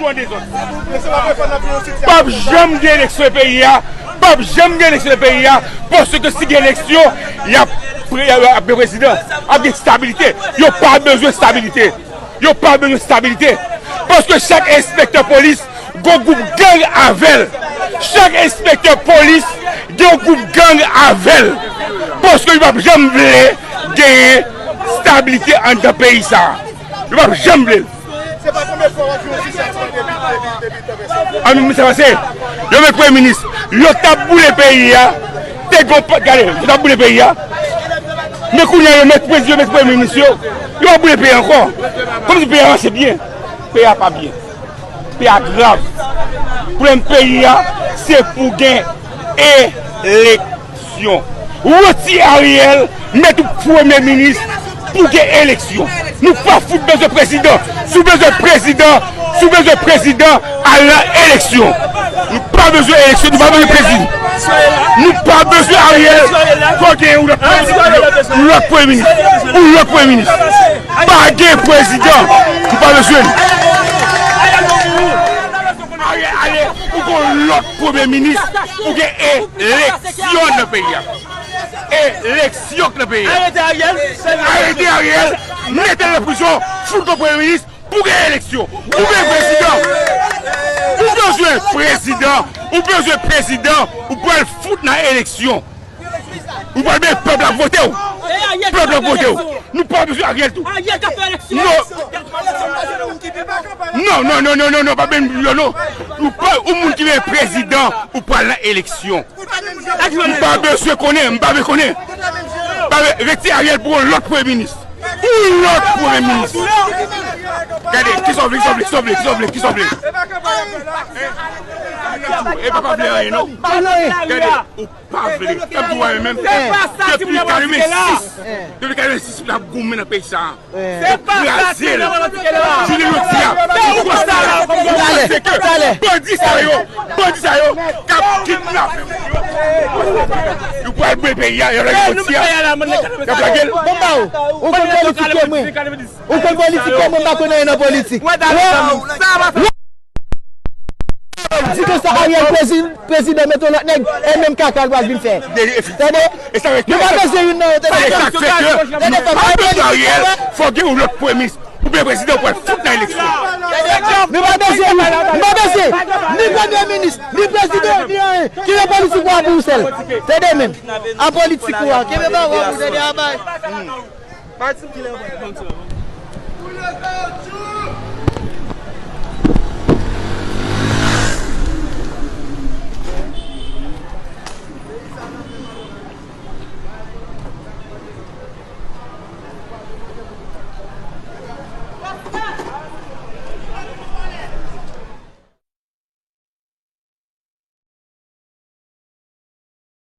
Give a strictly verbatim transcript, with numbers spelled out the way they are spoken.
P ap janm gen eleksyon nan peyi a. P ap janm gen eleksyon nan peyi a. Paske si gen eleksyon, y ap, y ap gen prezidan, ap gen stabilite. Yo pa bezwen stabilite. Yo pa bezwen stabilite. Paske chak enspektè polis gon gwoup gang avè l. Chak enspektè polis gen yon gwoup gang avè l. Paske yo p ap janm vle genyen stabilite anndan peyi sa a. Yo p ap janm vle l. Se pa premye fwa w ap jwenn jistis depi, depi, depi tan pase. An nou sa pase, yo met premye minis. Yo t ap boule peyi a. Te gon pa, gade, yo t ap boule peyi a. Men kounye a, yo met prezidan, yo met premye minis yo. Yo ap boule peyi a ankò. Kòmsi peyi a mache byen. Peyi a pa byen. Peyi a grav. Pwoblèm peyi a, se pou gen eleksyon. Retire Ariel, met ou premye minis pou gen eleksyon. Nou pa fout bezwen prezidan. Si w bezwen prezidan, si w bezwen prezidan, al nan eleksyon. Nou pa bezwen eleksyon, nou pa bezwen prezidan. Nou pa bezwen Ariel, fò gen yon lòt, yon lòt premye minis. Yon lòt premye minis. Pa gen prezidan, nou pa bezwen. Ariel ale, ou gon lòt premye minis, ou gen eleksyon nan peyi a. Eleksyon k nan peyi a. Arete Ariel, arete Ariel, mete l nan prizon, fout l kon premye minis, pou gen eleksyon. Ou bezwen prezidan. Ou bezwen prezidan, ou bezwen prezidan, ou pral fout nan eleksyon. Ou pral men pèp la vote w. Pèp la vote w. Nou pa bezwen Ariel tou. Ariel ka fè eleksyon. Non. Non, non, non, non, non, non, pa menm yo non. Ou pa, ou moun ki vle prezidan, ou pral nan eleksyon. M pa bezwen konnen, m pa bezwen konnen. Pa be-, retire Ariel pou yon lòt premye minis. Yon lòt premye minis. Gade, kisa w vle, kisa w vle, kisa w vle, kisa w vle, kisa w vle. E pa, pa vle anyen, non. Gade, ou pa vle. Kòm di w menm, depi katrevensis, depi katrevensis, n ap goumen nan peyi sa a. Se pa sa ki nan revendication la. Jounen jodi a, nou konstante ke bandi sa yo, bandi sa yo k ap kidnape moun yo. Yo pral boule peyi a, y ap lage bandi a. Y ap lage l. Bon, ba ou, ou konn politik ke mwen. Ou konn politik ke mwen, m pa konn anyen nan politik. Di konsa Ariel prezi-, prezidan mete yon lòt nèg, e menm kaka l pral vin fè. Tande? Nou pa bezwen youn nan yo, tande? Tande, fè pa Ariel, fò gen yon lòt premye minis. Ou byen prezidan, ou pral fout nan eleksyon. Nou pa bezwen youn, nou pa bezwen ni premye minis, ni prezidan, ni anyen. Ki nan politik w ap ou sèl. Tande menm. An politik ou a, kenbe ba ou, tande a bay.